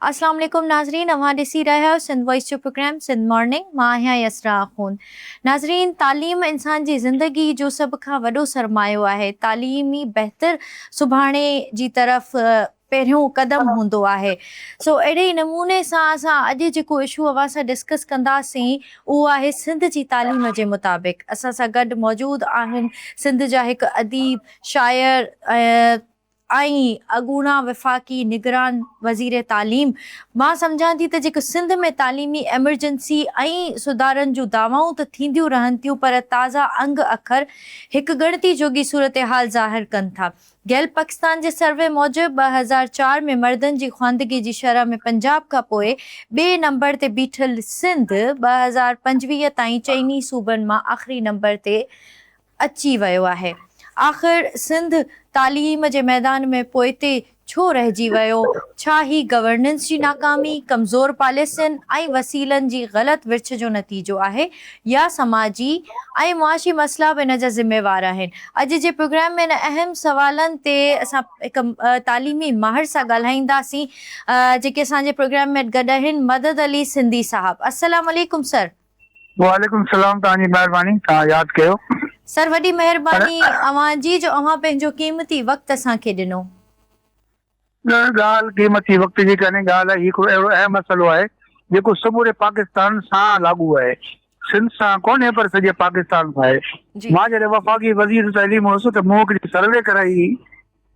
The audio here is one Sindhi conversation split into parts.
اسلام عليڪم ناظرين اوهان ڏسي رهيا آهيو سنڌ وائس جو پروگرام سنڌ مارننگ مان آهيان يسرا آخوند ناظرين تعليم انسان جي زندگي جو سڀ کان وڏو سرمايو آهي تعليم ئي بهتر سڀاڻي جي طرف پهريون قدم هوندو آهي سو اهڙي ئي نموني سان اسان اڄ جيڪو اشو اوهان سان ڊسڪس ڪنداسين اهو آهي سنڌ جي تعليم جي مطابق اسان سان گڏ موجود آهن سنڌ جا هڪ اديب شاعر ۽ اڳوڻا وفاقي نگران وزير تعليم مان سمجهان ٿي ته جيڪو سنڌ ۾ تعليمي ايمرجنسي ۽ سڌارن جون دعوائون ته ٿينديون رهن ٿيون پر تازا انگ اکر هڪ ڳڻتي جوڳي صورتحال ظاهر ڪن ٿا. گيلپ پاڪستان جي سروي موجب 2004 ۾ مردن جي خواندگي جي شرح ۾ پنجاب کان پوء ٻئي نمبر تي بيٺل سنڌ 2025 تائين چئني صوبن مان آخري نمبر تي اچي ويو آهي. آخر سنڌ تعليم جي ميدان ۾ پوئتي ڇو رهجي ويو؟ ڇا هي گورننس جي ناڪامي، ڪمزور پاليسين ۽ وسيلن جي غلط ورڇ جو نتيجو آهي يا سماجي ۽ معاشي مسئلا به ان جا ذميوار آهن؟ اڄ جي پروگرام ۾ ان اهم سوالن تي اسان هڪ تعليمي ماهر سان ڳالهائينداسين جيڪي اسان جي پروگرام ۾ گڏ آهن مدد علي سنڌي صاحب. السلام عليڪم سر. وعليڪم السلام توهان جي مهرباني توهان ياد ڪيو. سر وڏي مهرباني اوهان جي جو اوهان پنهنجو قيمتي وقت اسان کي ڏنو. نه ڳالهه قيمتي وقت جي ڪانهي ڳالهه هي هڪڙو اهڙو اهم مسئلو آهي جيڪو سموري پاڪستان سان لاڳو آهي سنڌ سان ڪونهي پر سڄي پاڪستان سان آهي مان جڏهن وفاقي وزير تعليم هوس ته مون هڪڙي سروي ڪرائي هئي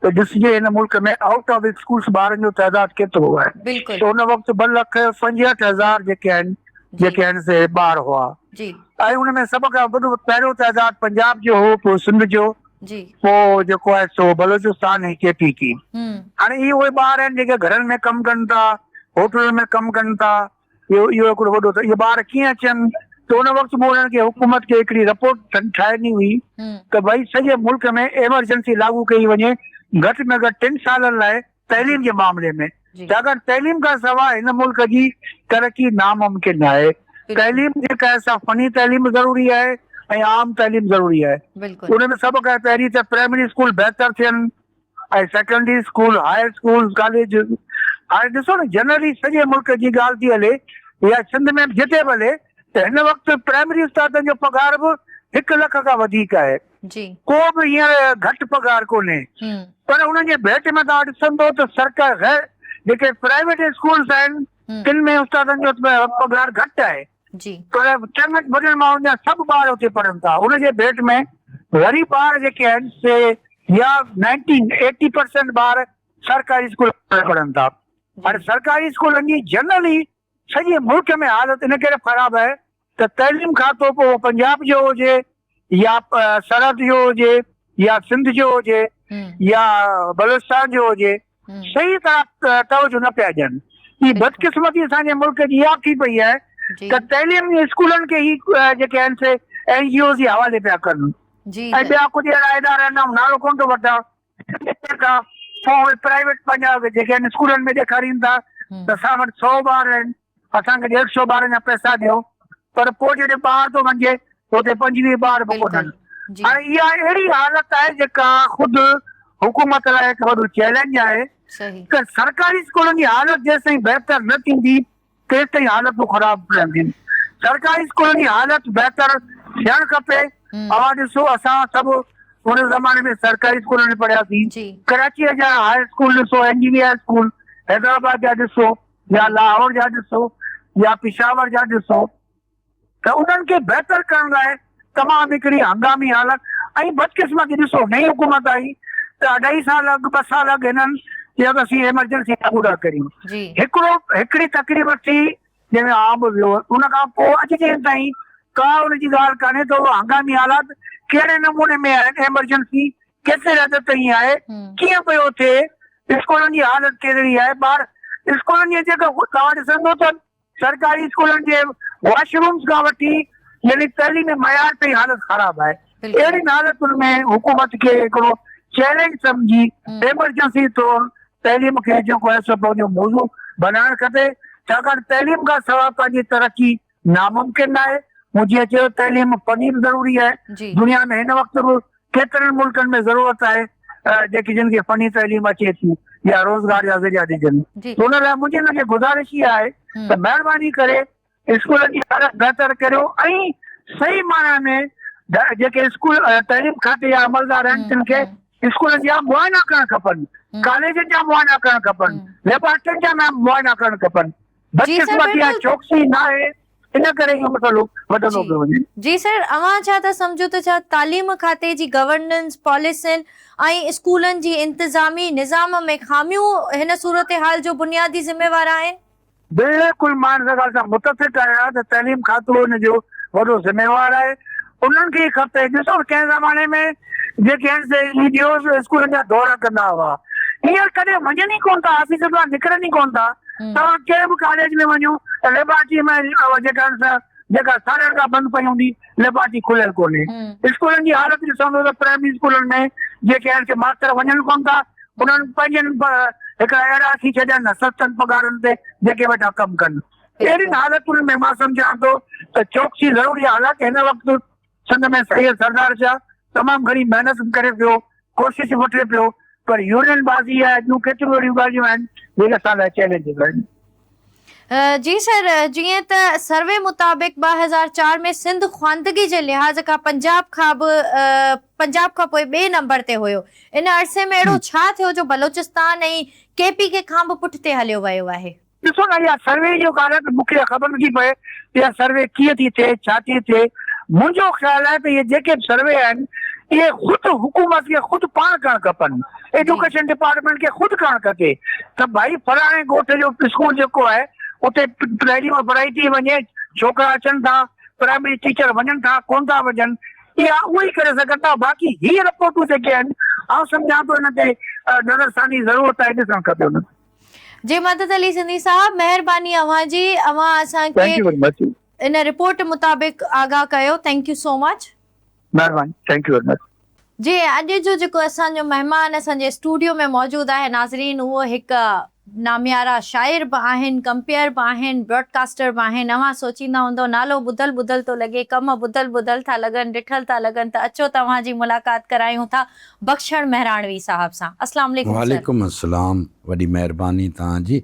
ته ڏسجي هن ملڪ ۾ آئوٽ آف اسڪولس ٻارن جو تعداد ڪيترو آهي ته ان وقت 2,65,000 جيڪي آهن جيڪي آهن سي ٻار هئا ۽ ان ۾ سڀ کان وڏو پهريون تعداد پنجاب جو هو پوء سنڌ جو پوء جيڪو آهي سو بلوچستان ۽ ڪي پي ڪي. هاڻي اهي اهي ٻار آهن جيڪي گهرن ۾ ڪم ڪن ٿا هوٽلن ۾ ڪم ڪن ٿا اهو اهو هڪڙو وڏو ته اهي ٻار ڪيئن اچن ته ان وقت مون انهن کي حڪومت کي هڪڙي رپورٽ ٺاهي ڏني هئي ته ڀئي سڄي ملڪ ۾ ايمرجنسي لاڳو ڪئي وڃي گهٽ ۾ گهٽ ٽن سالن لاء تعليم جي معاملي ۾ ڇاڪاڻ تعليم کان سواء هن ملڪ جي ترقي ناممڪن آهي تعليم جيڪا آهي سا فني تعليم به ضروري آهي ۽ عام تعليم ضروري آهي ان ۾ سڀ کان پهرين ته پرائمري اسڪول بهتر ٿين ۽ secondary school, higher school, college, هاڻي ڏسو نه جنرلي سڄي ملڪ جي ڳالهه ٿي هلي يا سنڌ ۾ به جتي به هلي ته هن وقت پرائمري استادن جو پگهار به هڪ لک کان وڌيڪ آهي. ڪو به هينئر گهٽ پگهار ڪونهي پر ان جي ڀيٽ ۾ توهان ڏسندو ته سرڪار غير جيڪي پرائيويٽ اسڪولس آهن تن ۾ استادن جو پگهار گهٽ آهي. پر چڱن وڏن ماڻهن جا سڀ ٻار اتي پڙهن ٿا ان جي ڀيٽ ۾ غريب ٻار جيڪي آهن سي يا نائنٽي ايٽي پرسنٽ ٻار سرڪاري اسڪول ۾ پڙهن ٿا هاڻي سرڪاري اسڪولن جي جنرلي سڄي ملڪ ۾ حالت ان ڪري خراب آهي ته تعليم کاتو پوء پنجاب جو هجي يا سرحد جو هجي يا سنڌ جو هجي يا بلوچستان جو هجي صحيح طرح توجه نه پيا ڏين. هي بدقسمتي اسان جي ملڪ جي اها ٿي پئي آهي ته تعليم جي اسڪولن کي هي جيڪي آهن سي اين جي اوز جي حوالي پيا ڪن ۽ ٻيا ڪجهه اهڙا ادارا آهن آئون نالو ڪونه ٿو وٺان کان پوء اهي پرائيويٽ پنهنجا جيڪي آهن اسڪولن ۾ ڏيکارين ٿا ته اسان وٽ سو ٻار آهن اسان کي ڏيڍ سو ٻارن جا پئسا ڏيو پر پوء جڏهن ٻاهر ٿو وڃجي ته اتي 25 ٻار به ڪونهن. هاڻي اها اهڙي حالت آهي جيڪا خود حڪومت لاء هڪ وڏو چئلينج آهي ته سرڪاري اسڪولن جي حالت جيستائين بهتر نه ٿيندي تيستائين حالتون خراب رهنديون. سرڪاري اسڪولن جي حالت بهتر ٿيڻ کپي. اوهان ڏسو اسان سڀ ان زماني ۾ سرڪاري اسڪولن ۾ پڙهياسين. ڪراچيء جا هاء اسڪول ڏسو، N G V high school, Hyderabad جا ڏسو. يا لاهور جا ڏسو يا پشاور جا ڏسو ته انهن کي بهتر ڪرڻ لاء تمام هڪڙي هنگامي حالت ۽ بدقسمتي ڏسو نئين حڪومت آئي ته اڍائي سال اڳ ٻه سال اڳ هنن چيو ته اسين ايمرجنسي لاڳو ٿا ڪريون هڪڙو هڪڙي تقريب ٿي جنهن ۾ عام به ويو ان کان پوء اڄ ڏينهن تائين ڪا ان جي ڳالهه ڪانهي ته اهو هنگامي حالات ڪهڙي نموني ۾ آهن ايمرجنسي ڪيتري حد تائين آهي، ڪيئن پيو ٿئي، اسڪولن جي حالت ڪهڙي آهي، ٻار اسڪولن جي جيڪا توهان ڏسندو ته سرڪاري اسڪولن جي واش رومز کان وٺي يعني تعليمي معيار تائين حالت خراب آهي، اهڙين حالتن ۾ حڪومت کي هڪڙو چئلينج سمجهي ايمرجنسي طور تعليم کي جيڪو آهي سو پنهنجو موضوع بنائڻ کپي، ڇاڪاڻ تعليم کان سواء پنهنجي ترقي ناممڪن ناهي، مون جيئن چيو تعليم فني به ضروري آهي، دنيا ۾ هن وقت به ڪيترن ملڪن ۾ ضرورت آهي جيڪي جن کي فني تعليم اچي ٿي يا روزگار جا ذريعا ڏجن. ته ان لاء منهنجي انهن کي گذارش اها آهي ته مهرباني ڪري اسڪولن جي حالت بهتر ڪريو ۽ صحيح معنيٰ ۾ جيڪي اسڪول تعليم کاتي جا عملدار آهن تن کي اسڪولن جا معائنا ڪرڻ کپن، ڪاليجن جا معائنا ڪرڻ کپن، ليبارٽرين جا معائنا ڪرڻ کپن. بدقسمتي آهي چوڪسي ناهي ان ڪري اهو مسئلو وڌندو پيو وڃي. جي سر اوهان ڇا ٿا سمجهو ته ڇا تعليم کاتي جي گورننس پاليسين ۽ اسڪولن جي انتظامي نظام ۾ خاميون هن صورتحال جو بنيادي ذميوار آهن؟ بلڪل مان ان ڳالهه سان متفق آهيان ته تعليم کاتو ان جو وڏو ذميوار آهي انهن کي ئي کپي ڏسو ڪنهن زماني ۾ جيڪي آهن سي اي ڊي اوز اسڪولن جا دورا ڪندا هئا هينئر ڪڏهن وڃن ئي ڪونه ٿا آفيسن مان نڪرن ئي ڪونه ٿا توهان ڪنهن به ڪاليج ۾ وڃو ته ليبارٽري ۾ جيڪا آهن سا جيڪا سالن کان بند پئي هوندي ليبارٽري کليل ڪونهي اسڪولن جي حالت ڏسندو ته پرائمري اسڪولن ۾ جيڪي آهن سي ماستر وڃن ڪونه ٿا انهن پنهنجن هڪ اهڙا ٿي ڇڏيا نه سستن پگهارن تي جيڪي ويٺا ڪم ڪن. اهڙين حالتن ۾ مان سمجهان ٿو ته چوڪسي ضروري آهي. حالانڪه هن وقت سنڌ ۾ سيد سردار شاهه تمام گهڻي محنت به ڪري پيو، ڪوشش به وٺي پيو پر يونين بازي ۽ ٻيون ڪيتريون اهڙيون ڳالهيون آهن جيڪي اسان لاء چئلينجز آهن. جي سر جيئن ته سروي مطابق 2004 ۾ سنڌ خواندگي جي لحاظ کان پنجاب کان به پنجاب کان پوء ٻئي نمبر تي هيو ان عرصي ۾ اهڙو ڇا ٿيو جو بلوچستان ۽ ڪي پي ڪي کان به پٺتي هليو ويو آهي. ڏسو نه اها سروي جو ڳالهه آهي ته مون کي اها خبر نٿي پئي ته اها سروي ڪيئن ٿي ٿئي ڇا ٿي ٿئي منهنجو خيال آهي ته اهي جيڪي به سروي آهن اهي خود حڪومت کي خود پاڻ ڪرڻ کپن ايجوڪيشن ڊپارٽمينٽ کي خود ڪرڻ کپي ته ڀائي فلاڻي ڳوٺ جو اسڪول جيڪو آهي اتي تعليم پرائي ٿي وڃي ڇوڪرا اچن ٿا پرائمري ٽيچر وڃن ٿا ڪون ٿا وڃن اها اهي ئي ڪري سگهن ٿا باقي هي رپورٽون جيڪي آهن آئون سمجهان ٿو ان تي نظر ثاني ضرورت آهي ڏسڻ کپي انهن کي. جي مدد علي سنڌي صاحب مهرباني اوهان جي اوهان اسان thank you very much. In report مطابق آگاهه ڪيو thank you سو مچ. مهرباني thank you very much. جي اڄ جو جيڪو اسان جو مهمان اسان جي اسٽوڊيو ۾ موجود آهي ناظرين اهو هڪ ناميارا شاعر به آهن ڪمپيئر به آهن براڊ ڪاسٽر به آهن اوهان سوچيندا هوندو نالو ٻڌل ٻڌل ٿو لڳي ڪم ٻڌل ٻڌل ٿا لڳن ڏٺل ٿا لڳن ته اچو ته اوهان جي ملاقات ڪرايون ٿا بخشڻ مهراڻوي صاحب سان اسلام عليڪم سر. وعليڪم السلام وڏي مهرباني توهان جي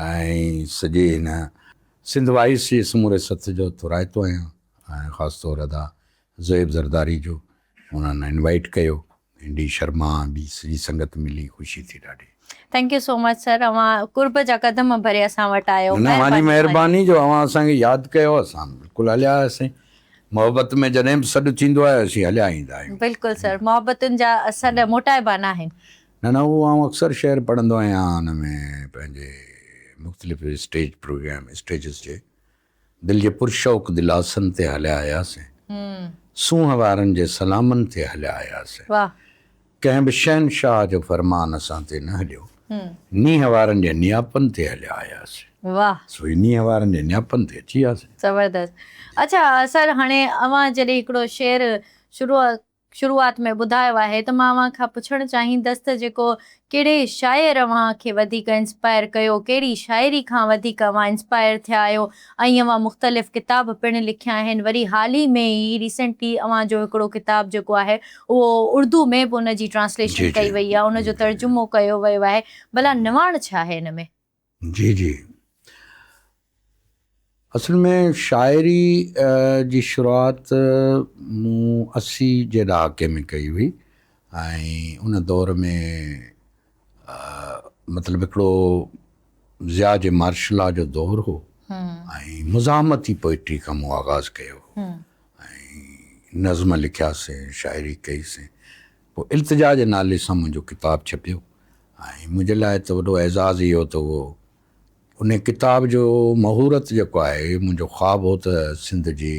۽ سڄي هن سنڌ وائيس جي سموري سٿ جو ٿورائتو آهيان ۽ خاص طور ادا زويب زرداري جو انهن انوائيٽ ڪيو ۽ ڊي شرما ۽ ٻي سڄي سنگت ملي خوشي ٿي ڏاڍي. Thank you so much sir اوهان قرب جا قدم ڀري اسان وٽ آيو نه اوهان جي مهرباني جو اوهان اسان کي ياد ڪيو اسان بلڪل هليا آياسين محبت ۾ جڏهن به سڏ ٿيندو آهي اسين هليا ايندا آهيون. بلڪل سر محبتن جا سڏ موٽائبا ناهن. نه نه اهو آئون اڪثر شعر پڙهندو آهيان ان ۾ پنهنجي مختلف اسٽيج پروگرام اسٽيجز جي دل جي پرشوق دلاسن تي هليا آياسين سونهن وارن جي سلامن تي هليا آياسين ڪنهن به شهنشاهه جو فرمان اسان تي نه هليو نينهن وارن جي نياپن تي هليا آياسين سو هي نينهن وارن جي نياپن تي اچي وياسين. زبردست اڇا سر هاڻي اوهان جڏهن هڪڙو شعر شروع شروعات ۾ ٻڌايو آهي ته مان اوهان کان پڇڻ چاهيندس ته جيڪو ڪهڙي شاعر اوهان کي وڌيڪ انسپائر ڪيو، ڪهڙي شاعري کان وڌيڪ اوهان انسپائر ٿيا آهيو ۽ اوهان مختلف ڪتاب پڻ لکيا آهن وري حال ئي ۾ ئي ريسينٽلي اوهان جو هڪڙو ڪتاب جيڪو آهي اهو اردو ۾ به ان جي ٽرانسليشن ڪئي وئي آهي ان جو ترجمو ڪيو ويو آهي ڀلا نواڻ ڇا آهي ان ۾؟ جي جي اصل ۾ شاعري جي شروعات مون 80 جي ڏهاڪي ۾ ڪئي هئي ۽ ان دور ۾ مطلب هڪڙو ضياء جي مارشل لا جو دور هو ۽ مزاحمتي پوئٽري کان مون آغاز ڪيو هو ۽ نظم لکياسين شاعري ڪئيسين پوء التجا جي نالي سان منهنجو ڪتاب ڇپيو ۽ منهنجي لاء ته وڏو اعزاز اهو ته اهو ان ڪتاب جو مهورت جيڪو آهي منهنجو خواب هو ته سنڌ جي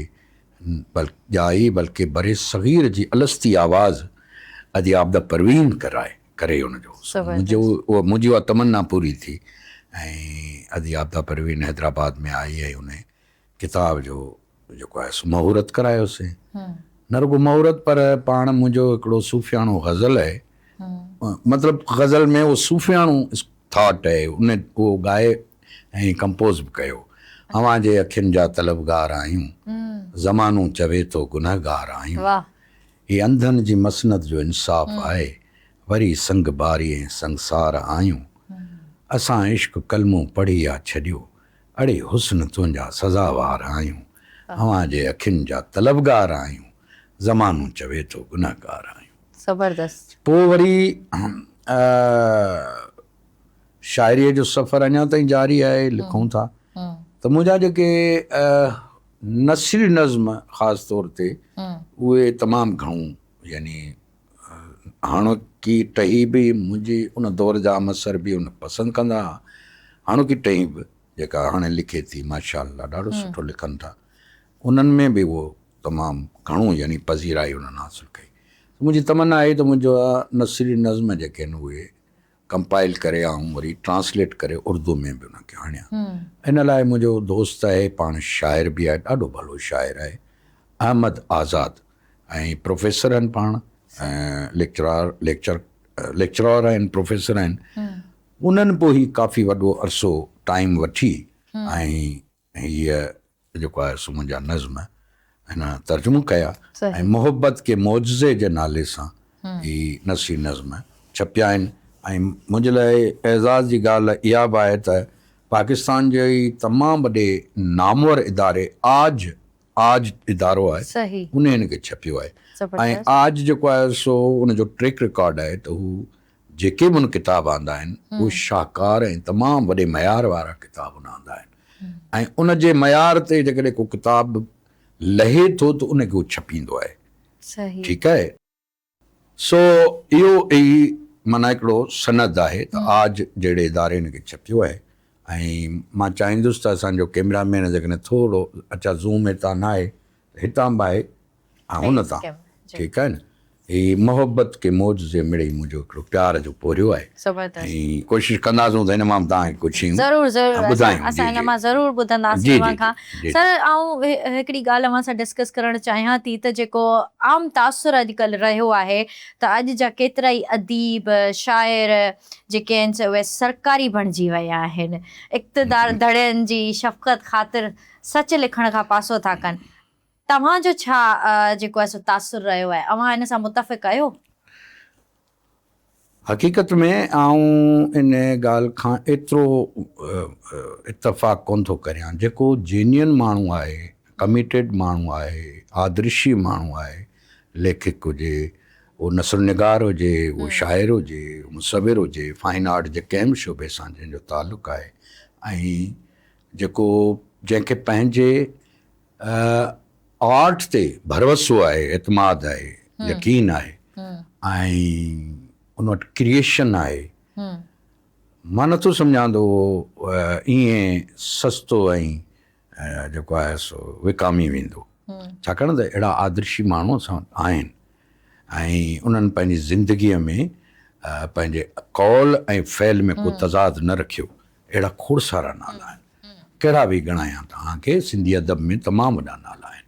ڄائي بلڪه برصغير جي الستي آواز ادي عابده پروين ڪرائي ڪري ان جو منهنجو اهو منهنجي اها تمنا پوري ٿي ۽ ادي عابده پروين حيدرآباد ۾ آئي ۽ ان ڪتاب جو جيڪو آهي سو مهورت ڪرايوسين. نه رڳو مهورت پر پاڻ منهنجو هڪڙو صوفياڻو غزل آهي مطلب غزل ۾ اهو صوفياڻو ٿاٽ آهي ان اهو ڳائي ۽ ڪمپوز به ڪيو. اوهان جي اکين جا طلبگار آهيون، زمانو چوي ٿو گنهگار آهيون. هي انڌن جي مسند جو انصاف آهي. وري سنگ باري ۽ سنگسار آهيون. اسان عشق ڪلمو پڙهي آ ڇڏيو، اڙي حسن تنهنجا سزاوار آهيون. اوهان جي اکين جا طلبگار آهيون، زمانو چوي ٿو گنهگار آهيون. زبردست. پوء وري شاعريء جو سفر اڃا تائين جاري آهي، لکون ٿا ته منهنجا جيڪي نثري نظم خاص طور تي اهي تمام گهڻو يعني هاڻوڪي ٽهي به منهنجي ان دور جا همعصر به ان پسند ڪندا ها. هاڻوڪي ٽهي به جيڪا هاڻي لکي ٿي ماشاء الله ڏاڍو سٺو لکن ٿا انهن ۾ به اهو تمام گهڻو يعني پذيرائي انهن حاصل ڪئي. منهنجي تمنا آهي ته منهنجا نثري نظم جيڪي آهن اهي ڪمپائل ڪري آئون وري ٽرانسليٽ ڪري اردو ۾ به ان کي آڻيان. ان لاء منهنجو دوست آهي پاڻ شاعر به آهي ڏاڍو ڀلو شاعر آهي احمد آزاد ۽ پروفيسر آهن پاڻ ليڪچرار ليڪچر ليڪچرار آهن پروفيسر آهن انهن پوء هي ڪافي وڏو عرصو ٽائيم وٺي ۽ هيء جيڪو آهي سو منهنجا نظم هن ترجمو ڪيا ۽ محبت ڪي معجزي جي نالي سان هي نثري نظم ڇپيا آهن ۽ منهنجي لاء اعزاز جي ڳالهه اها به آهي ته پاڪستان جي تمام وڏي نامور اداري آج آج ادارو آهي ان هن کي ڇپيو آهي ۽ آج جيڪو آهي سو ان جو ٽريڪ رڪارڊ آهي ته هو جيڪي به ان ڪتاب آندا آهن اهي شاهڪار ۽ تمام وڏي معيار وارا ڪتاب ان آندا آهن ۽ ان جي معيار تي جيڪڏهن ڪو ڪتاب لهي ٿو ته ان کي هو ڇپيندو آهي ٺيڪ آهي. سو اهو ئي معنيٰ هڪڙو سند آهي ته آج جهڙي اداري ان کي ڇپيو آهي ۽ مان چاهيندس ته اسان جو ڪيمرا مين جيڪڏهن ٿورو اڇا زوم هتان ناهي ته هتان به آهي ۽ هن تان ٺيڪ آهي نه هي محبت ڪي معجزي مڙئي منهنجو هڪڙو پيار جو پورهيو آهي ۽ ڪوشش ڪنداسون ته هن مان به توهان کي ڪجهه شيون ضرور ضرور اسان هن مان ضرور ٻڌنداسين اوهان کان سر آئون هڪڙي ڳالهه اوهان سان ڊسڪس ڪرڻ چاهيان ٿي ته جيڪو عام تاثر اڄڪلهه رهيو آهي ته اڄ جا ڪيترائي اديب شاعر جيڪي آهن سي اهي سرڪاري بڻجي ويا آهن اقتدار ڌڻين جي شفقت خاطر سچ لکڻ کان پاسو ٿا ڪن توهان جو ڇا جيڪو آهي سو تاثر رهيو آهي؟ اوهان ان سان متفق آهيو؟ حقيقت ۾ آئون ان ڳالهه کان ايترو اتفاق ڪونه ٿو ڪريان. جيڪو جينين ماڻهو آهي، ڪميٽيڊ ماڻهو آهي، آدرشي ماڻهو آهي، ليکڪ هجي، اهو نثرنگار هجي، اهو شاعر هجي، مصور هجي، فائن آرٽ جي ڪنهن به شعبي سان جنهن جو تعلق آهي ۽ جيڪو جنهن کي پنهنجي آرٽ تي ڀروسو آهي، اعتماد آهي، يقين آهي ۽ ان وٽ ڪريئيشن آهي. مان نٿو سمجهان ته اهو ائين سستو ۽ جيڪو آهي سو وڪامي ويندو. ڇاڪاڻ ته اهڙا آدرشي ماڻهو اسان وٽ آهن ۽ انهن پنهنجي زندگيء ۾ پنهنجي قول ۽ فعل ۾ ڪو تضاد نه رکيو. اهڙا کوڙ سارا نالا آهن. ڪهڙا به ڳڻايان توهان کي سنڌي ادب ۾ تمام وڏا نالا آهن.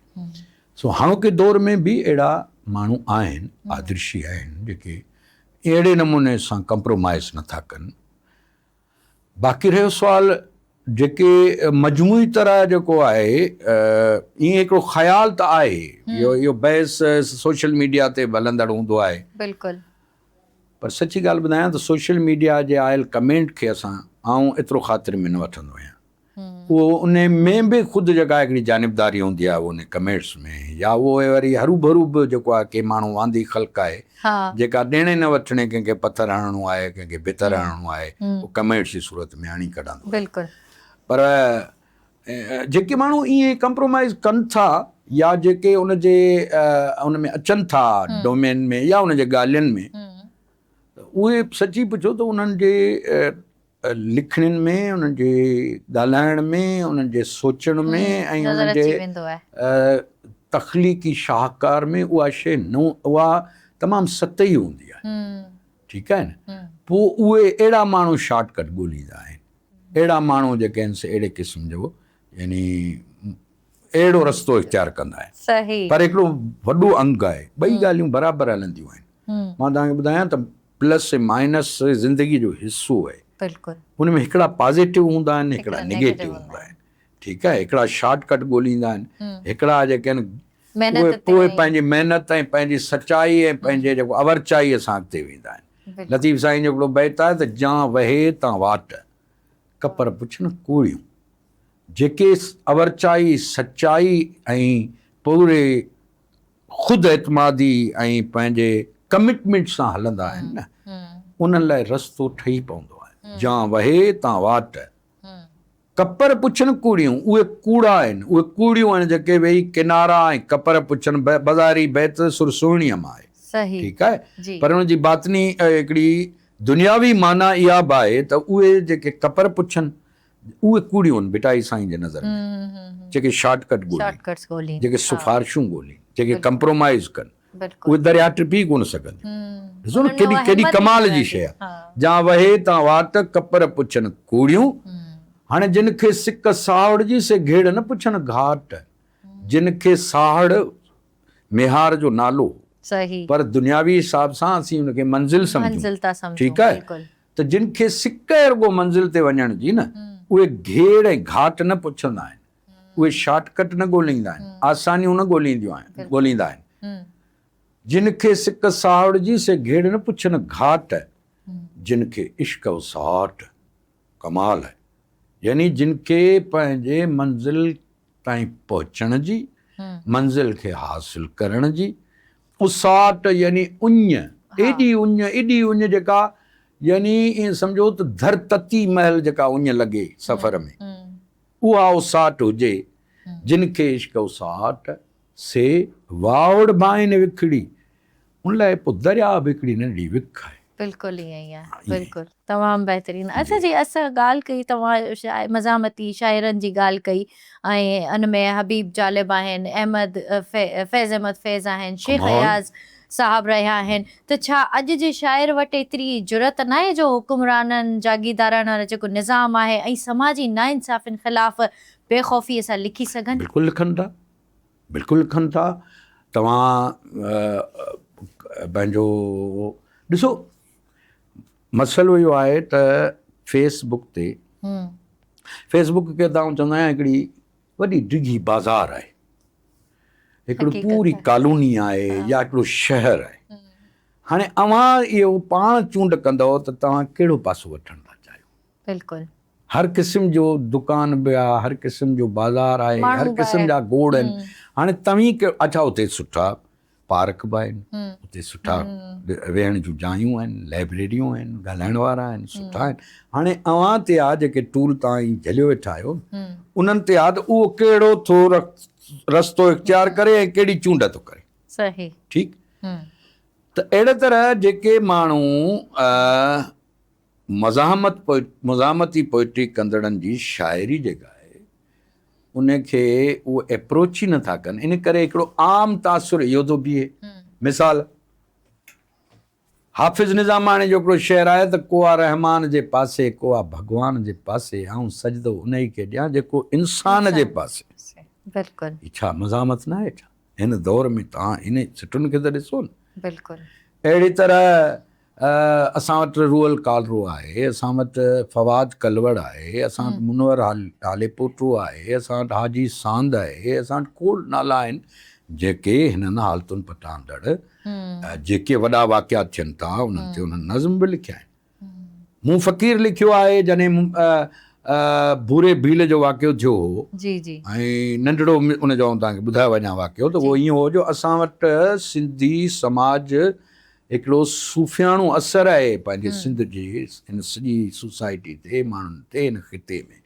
سو هاڻوڪي دور ۾ به اهڙا ماڻهو آهن، آدرشي آهن جيڪي اهڙي نموني سان ڪمپرومائيز نٿا ڪن. باقي رهيو سوال جيڪي مجموعي طرح جيڪو آهي ائين هڪڙو خيال ته آهي اهو بحث سوشل ميڊيا تي به هلندڙ هوندو آهي. بلڪل. پر سچي ڳالهه ٻڌايان ته سوشل ميڊيا جي آيل ڪمينٽ کي اسان آئون ايترو خاطر ۾ نه وٺندو آهيان اهو ان ۾ به خود جيڪا هڪڙي جانبداري هوندي آهي ان ڪمينٽس ۾ يا اهو وري هرو ڀرو به جيڪو آهي ڪي ماڻهو واندي خلق آهي جيڪا ڏيڻي نه وٺڻي ڪنهن کي پٿر هڻڻو آهي ڪنهن کي ڀتر هڻڻو آهي اهو ڪمينٽس جي صورت ۾ آڻي ڪڍندو بلڪل پر جيڪي ماڻهو ائين ڪمپرومائيز ڪن ٿا يا جيڪي ان جي ان ۾ اچن ٿا ڊومين ۾ يا ان جي ڳالهين ۾ اهي سچي پڇو ته انهن جي لکڻين ۾ انهن جي ڳالهائڻ ۾ انهن جي سوچڻ ۾ ۽ انهن جي تخليقي شاهڪار ۾ اها شيء نه اها تمام سطحي هوندي آهي ٺيڪ آهي نه پوء اهي اهڙا ماڻهو شارٽ ڪٽ ڳوليندا آهن اهڙا ماڻهو جيڪي آهن سي اهڙي قسم جو يعني اهڙو رستو اختيار ڪندا آهن. صحيح. پر هڪڙو وڏو انگ آهي. ٻئي ڳالهيون برابر هلنديون آهن. مان توهان کي ٻڌايان ته پلس ۽ مائنس زندگي جو حصو آهي. بلڪل. ان ۾ هڪڙا پازيٽو هوندا آهن هڪڙا نگيٽو هوندا آهن. ٺيڪ آهي هڪڙا شارٽ ڪٽ ڳوليندا آهن هڪڙا جيڪي آهن اهي پوء پنهنجي محنت ۽ پنهنجي سچائي ۽ پنهنجي جيڪو اورچائي سان اڳتي ويندا آهن. لطيف سائين جو هڪڙو بيت آهي ته جان وهي تان واٽ، ڪپر پڇن ڪوڙيون. جيڪي اورچائي، سچائي ۽ پوري خود اعتمادي ۽ پنهنجي ڪمٽمينٽ سان هلندا آهن نه، انهن لاء رستو ٺهي پوندو آهي. جان وهي تان واٽ، ڪپر پڇن ڪوڙيون، اهي ڪوڙا آهن، اهي ڪوڙيون آهن جيڪي ويهي ڪنارا ۽ ڪپر پڇن، بظاهري بيت سر سهڻيء مان آهي، ٺيڪ آهي، پر ان جي باطني هڪڙي دنياوي معنيٰ اها به آهي ته اهي جيڪي ڪپر پڇن، اهي ڪوڙيون آهن ڀٽائي سائين جي نظر ۾، جيڪي شارٽ ڪٽ ڳولين، جيڪي سفارشون ڳولين، جيڪي ڪمپرومائيز ڪن، اهي درياهه ٽپي ئي ڪونه سگهنديون. ڏسو نه ڪيڏي ڪيڏي ڪمال جي شيء آهي. جان وهي تان واٽ، ڪپر پڇن ڪوڙيون. هاڻي جن کي سڪ ساهڙ جي، سي گهيڙ نه پڇن گهاٽ. جن کي ساهڙ ميهار جو نالو هو. پر دنياوي حساب سان اسين ان کي منزل سمجهون. ٺيڪ آهي ته جن کي سڪ آهي رڳو منزل تي وڃڻ جي نه، اهي گهيڙ ۽ گهاٽ نه پڇندا آهن. اهي شارٽ ڪٽ نه ڳوليندا آهن، آسانيون نه ڳولينديون آهن، ڳوليندا آهن. جن کي سڪ ساهڙ جي، سي گهيڙ نه پڇن گهاٽ، جن کي عشق اوساٽ، ڪمال آهي. يعني جن کي پنهنجي منزل تائين پهچڻ جي، منزل کي حاصل ڪرڻ جي، اساٽ يعني اڃ، ايڏي اڃ، ايڏي اڃ جيڪا يعني ائين سمجهو ته ڌر تتي مهل جيڪا اڃ لڳي سفر ۾، اها اوساٽ هجي، جن کي عشق اوساٽ، سي واوڙ ڀائين وکڙي، ان لاء پوء درياء به هڪڙي ننڍڙي وک آهي. بلڪل ائين ئي آهي بلڪل تمام بهترين اڇا جي اسان ڳالهه ڪئي توهان مزاحمتي شاعرن جي ڳالهه ڪئي ۽ ان ۾ حبيب جالب آهن احمد فيض احمد فيض آهن شيخ اياز صاحب رهيا آهن ته ڇا اڄ جي شاعر وٽ ايتري جرئت ناهي جو حڪمرانن، جاگيرداراڻ وارو جيڪو نظام آهي ۽ سماجي ناانصافين خلاف بي خوفيء سان لکي سگهن؟ بلڪل لکن ٿا، بلڪل لکن ٿا. توهان پنهنجو ڏسو مسئلو اهو آهي ته فيس بڪ تي فيس بڪ کي ته آئون چوندو آهيان هڪڙي وڏي ڊگهي بازار آهي. هڪڙو پوري ڪالوني آهي يا هڪڙو شهر آهي. هاڻي اوهان اهو پاڻ چونڊ ڪندؤ ته توهان ڪهڙو پاسو وٺڻ ٿا چاهيو. بلڪل. هر قسم جو دڪان به آهي، هر قسم جو بازار آهي، هر قسم جا گوڙ آهن. هاڻي توهين اڇا اتي سٺا پارڪ به آهن، اتي سٺا ويهڻ جون جايون آهن، لائبريريون آهن، ڳالهائڻ وارا آهن، سٺا آهن. هاڻي اوهان تي آ جيڪي ٽول توهان هي جهليو ويٺا آهيو، انهن تي آ ته اهو ڪهڙو ٿو رستو اختيار ڪري ۽ ڪهڙي چونڊ ٿو ڪري. صحيح. ٺيڪ. ته اهڙي طرح جيڪي ماڻهو مزاحمت مزاحمتي پوئٽري ڪندڙن جي شاعري جيڪا آهي ان کي اهو ايپروچ ئي نٿا ڪن ان ڪري هڪڙو عام تاثر اهو ٿو بيهي مثال حافظ نظاماڻي جو هڪڙو شعر آهي ته ڪو آ رحمان جي پاسي ڪو آ ڀڳوان جي پاسي آئون سجدو انهي کي ڏيان جيڪو انسان جي پاسي بلڪل هي ڇا مزاحمت نه آهي ڇا هن دور ۾ توهان هن سٽن کي ته ڏسو نه بلڪل اهڙي طرح اسان وٽ روحل ڪالرو آهي، اسان وٽ فواد ڪلوڙ آهي، اسان وٽ منور هاليپوٽو آهي، اسان وٽ حاجي ساند آهي، اسان وٽ کوڙ نالا آهن جيڪي هنن حالتن پٽاندڙ جيڪي وڏا واقعا ٿين ٿا انهن تي انهن نظم به لکيا آهن. مون فقير لکيو آهي جڏهن ڀوري ڀيل جو واقعو ٿيو هو ۽ ننڍڙو ان جو آئون توهان کي ٻڌايو وڃان واقعو ته اهو ائين هو جو اسان وٽ سنڌي سماج هڪڙو صوفياڻو اثر آهي پنهنجي سنڌ جي هن سڄي سوسائٽي تي ماڻهن تي هن خطي ۾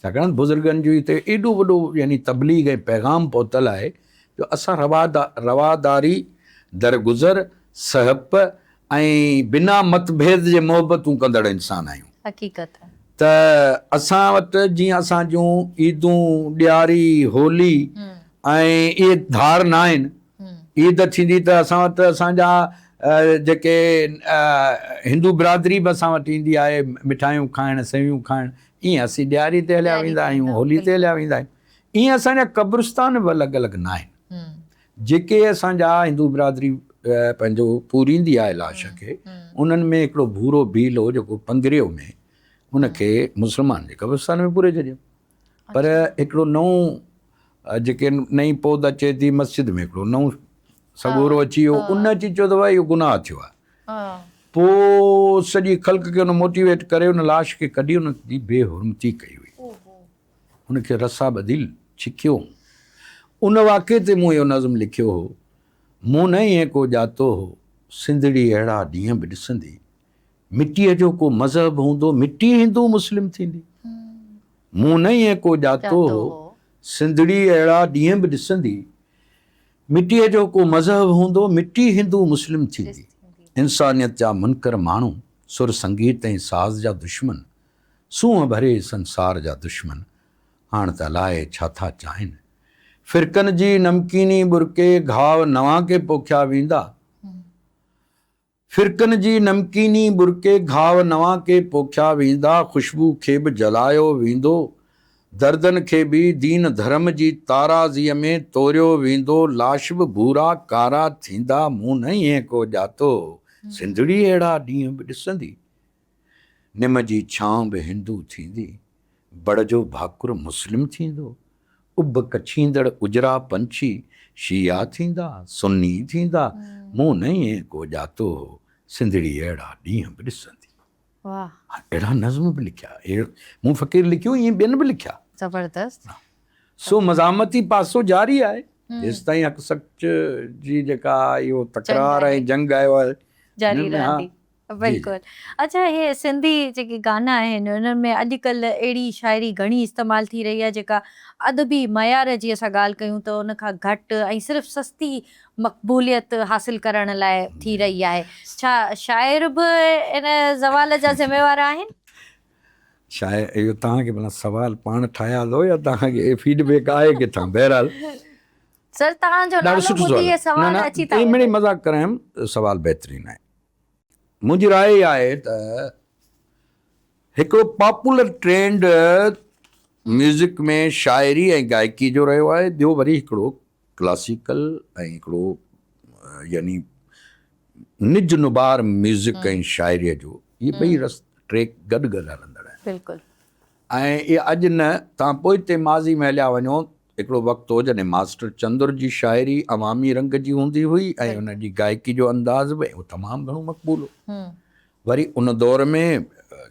ڇاڪاڻ ته بزرگن جو هتي ايڏو وڏو يعني تبليغ ۽ پيغام پهتل آهي جو اسان رواداري درگذر سهپ ۽ بنا متڀيد جي محبتون ڪندڙ انسان آهيون. حقيقت. ته اسان وٽ جيئن اسان جون عيدون ڏياري هولي ۽ اهي ڌار ناهن عيد ٿيندي ته اسان وٽ اسان جا جيڪي هندو برادري به اسان وٽ ايندي آهي مٺايون کائڻ سيويون کائڻ ائين اسين ڏياري تي هليا ويندا آهيون هولي تي هليا ويندا آهيون ائين اسان جا قبرستان به الڳ الڳ نه آهن جيڪي اسان جا هندو برادري پنهنجو پوريندي آهي لاش کي انهن ۾ هڪڙو ڀورو ڀيل هو جيڪو پنگريو ۾ ان کي مسلمان جي قبرستان ۾ پوري ڇڏيو پر هڪڙو نئون جيڪي نئين پود اچي ٿي مسجد ۾ هڪڙو نئون سڳورو اچي ويو ان اچي چيو ته ڀائي اهو گناهه ٿيو آهي. پوء سڄي خلق کي ان موٽيويٽ ڪري ان لاش کي ڪڍي ان جي بي حرمتي ڪئي هئي. ان کي رسا ٻڌي ڇڪيو هو. ان واقعي تي مون اهو نظم لکيو هو. مون نه ائين ڪو ڄاتو هو، سنڌڙي اهڙا ڏينهن به ڏسندي. مٽيء جو ڪو مذهب هوندو، مٽي هندو مسلم ٿيندي. مون نه ائين ڪو ڄاتو هو، سنڌڙي اهڙا ڏينهن به ڏسندي. مٽيء جو ڪو مذهب هوندو، مٽي هندو مسلم ٿيندي. انسانيت جا منڪر ماڻهو، سر سنگيت ۽ ساز جا دشمن، سونهن ڀري سنسار جا دشمن، هاڻ ته الائي ڇا ٿا چاهين. فرقن جي نمڪيني ٻرڪي گهاء نوان ڪي پوکيا ويندا. فرقن جي نمڪيني ٻرڪي گهاء نوان ڪي پوکيا ويندا، خوشبو کي به جلايو ويندو، دردن کي به دين ڌرم جي تارازيء ۾ توريو ويندو، لاش به ڀورا ڪارا ٿيندا، مون نه ائين ڪو ڄاتو، سنڌڙي اهڙا ڏينهن به ڏسندي. نم جي ڇانو به هندو ٿيندي، بڙ جو ڀاڪر مسلم ٿيندو، اڀ ڪڇيندڙ اجرا پنڇي شيعا ٿيندا، سني ٿيندا، مون نه ائين ڪو ڄاتو هو، سنڌڙي اهڙا ڏينهن به ڏسندي. اهڙا نظم به لکيا، مون فقير لکيو ائين ٻين به لکيا. زبردست. سو مزاحمتي پاسو جاري آهي، جيستائين حق سچ جي جيڪا اهو تڪرار ۽ جنگ آيو آهي، جاري رهندي. بلڪل اڇا اهي سنڌي جيڪي گانا آهن انهن ۾ اڄ ڪلهه اهڙي شاعري گهڻي استعمال ٿي رهي آهي جيڪا ادبي معيار جي اسان ڳالهه ڪيون ته ان کان گهٽ ۽ صرف سستي مقبوليت حاصل ڪرڻ لاء ٿي رهي آهي ڇا شاعر به ان زوال جا ذميوار آهن؟ شاعر اهو توهان کي ڀلا سوال پاڻ ٺاهيا اٿو يا توهان کي فيڊ بيڪ آهي ڪٿان بهرحال سر توهان جو نالو ٻڌي اهي سوال اچي ٿا وڃن. مذاق ڪرايم سوال بهترين آهي. منهنجي راء اها آهي ته هڪڙو پاپولر ٽرينڊ ميوزڪ ۾ شاعري ۽ گائڪي جو رهيو آهي ٻيو وري هڪڙو ڪلاسيڪل ۽ هڪڙو يعني نج نبار ميوزڪ ۽ شاعري جو اهي ٻئي رس ٽريڪ گڏ گڏ هلندڙ آهن. بلڪل. ۽ اهي اڄ نه توهان پوئتي ماضي ۾ هليا وڃو هڪڙو وقت هو جڏهن ماسٽر چندر جي شاعري عوامي رنگ جي هوندي هئي ۽ ان جي گائڪي جو انداز به اهو تمام گهڻو مقبول هو. وري ان دور ۾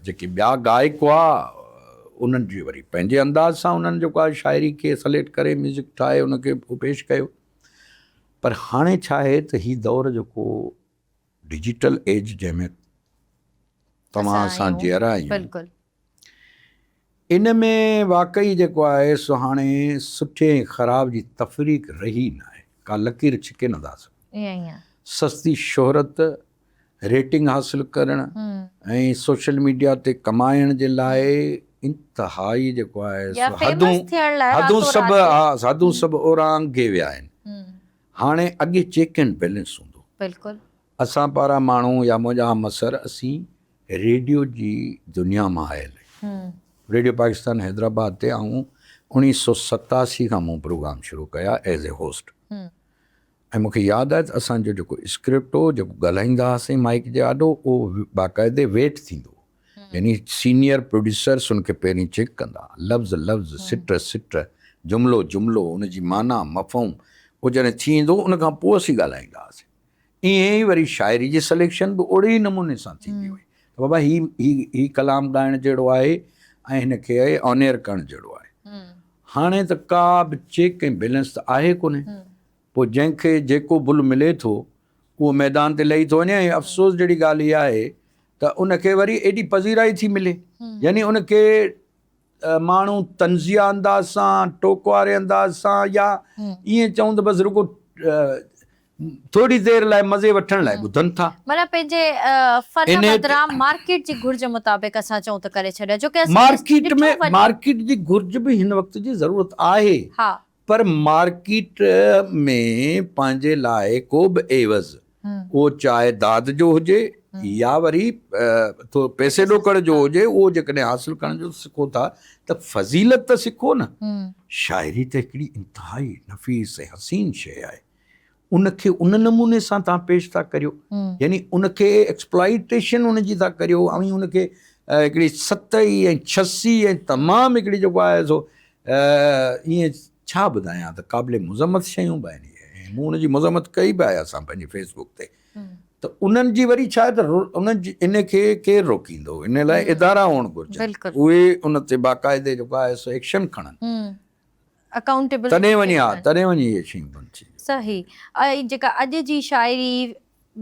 جيڪي ٻيا گائڪ هئا انهن جي وري پنهنجي انداز سان انهن جيڪو آهي شاعري کي سليڪٽ ڪري ميوزڪ ٺاهي ان کي پيش ڪيو. پر هاڻي ڇا آهي ته هي دور جيڪو ڊجيٽل ايج جنهن ۾ توهان اسان جيئرا آهيون ان ۾ واقعي جيڪو آهي سو هاڻي سٺي ۽ خراب جي تفريق رهي ناهي، ڪا لڪير ڇڪي نٿا سگهون. سستي شهرت، ريٽنگ حاصل ڪرڻ ۽ سوشل ميڊيا تي ڪمائڻ جي لاء انتهائي جيڪو آهي سو حدون حدون سڀ ها حدون سڀ اورانگهي ويا آهن. هاڻي اڳي چيڪ اينڊ بيلنس هوندو. اسان پارا ماڻهو يا منهنجا همعصر اسين ريڊيو جي دنيا مان آيل آهيون. ريڊيو پاڪستان حيدرآباد تي آئون اوڻيهه سو 87 کان مون پروگرام شروع ڪيا ايز اي هوسٽ ۽ مون کي ياد آهي ته اسان جو جيڪو اسڪرپٽ هو جيڪو ڳالهائيندا هئاسين مائيڪ جي آڏو اهو باقاعدي ويٽ ٿيندو هو يعني سينيئر پروڊيوسرس ان کي پهرين چيڪ ڪندا لفظ لفظ سٽ سٽ جملو جملو ان جي معنيٰ مفهوم اهو جڏهن ٿي ايندو هو ان کان پوء اسين ڳالهائيندا هئاسين. ائين ئي وري شاعري جي سليڪشن به اوڙي ئي نموني سان ٿيندي هئي ته بابا هي هي هي ڪلام ڳائڻ جهڙو آهي ۽ هن کي آن ايئر ڪرڻ جهڙو آهي. هاڻي ته ڪا به چيڪ ۽ بيلنس ته آهي ڪونهي. پوء جنهن کي جيڪو بل ملي ٿو اهو ميدان تي لهي ٿو وڃي ۽ افسوس جهڙي ڳالهه اها آهي ته ان کي وري ايڏي پذيرائي ٿي ملي يعني ان کي ماڻهو طنزيه انداز سان، ٽوڪ واري انداز سان يا ائين چئون ته بس رڳو ٿوري دير لاء مزي وٺڻ لاء ٻڌن ٿا. معنيٰ پنهنجي فن بدران مارڪيٽ جي گهرج مطابق اسان چئون ته ڪري ڇڏيو جو ڪي اسان مارڪيٽ ۾ مارڪيٽ جي گهرج به هن وقت جي ضرورت آهي پر مارڪيٽ ۾ پنهنجي لاء ڪو به عيوض اهو چاهي داد جو هجي يا وري ٿورو پئسي ڏوڪڙ جو هجي اهو جيڪڏهن حاصل ڪرڻ جو سکو ٿا ته فضيلت ته سکو نه. شاعري ته هڪڙي انتهائي نفيس ۽ حسين شيء آهي ان کي ان نموني سان توهان پيش ٿا ڪريو يعني ان کي ايڪسپلائيٽيشن ان جي ٿا ڪريو اوهين ان کي هڪڙي سطحي ۽ ڇسي ۽ تمام هڪڙي جيڪو آهي سو ائين ڇا ٻڌايان ته قابل مذمت شيون به آهن اهي ۽ مون ان جي مذمت ڪئي به آهي اسان پنهنجي فيس بڪ تي. ته انهن جي وري ڇا آهي ته انهن جي ان کي ڪير روڪيندو ان لاء ادارا هئڻ گهرجن اهي ان تي باقاعدي جيڪو آهي سو ايڪشن کڻن اڪائونٽيبل تڏهن وڃي ها تڏهن وڃي اهي شيون بند ٿينديون. صحيح ۽ جيڪا اڄ جي شاعري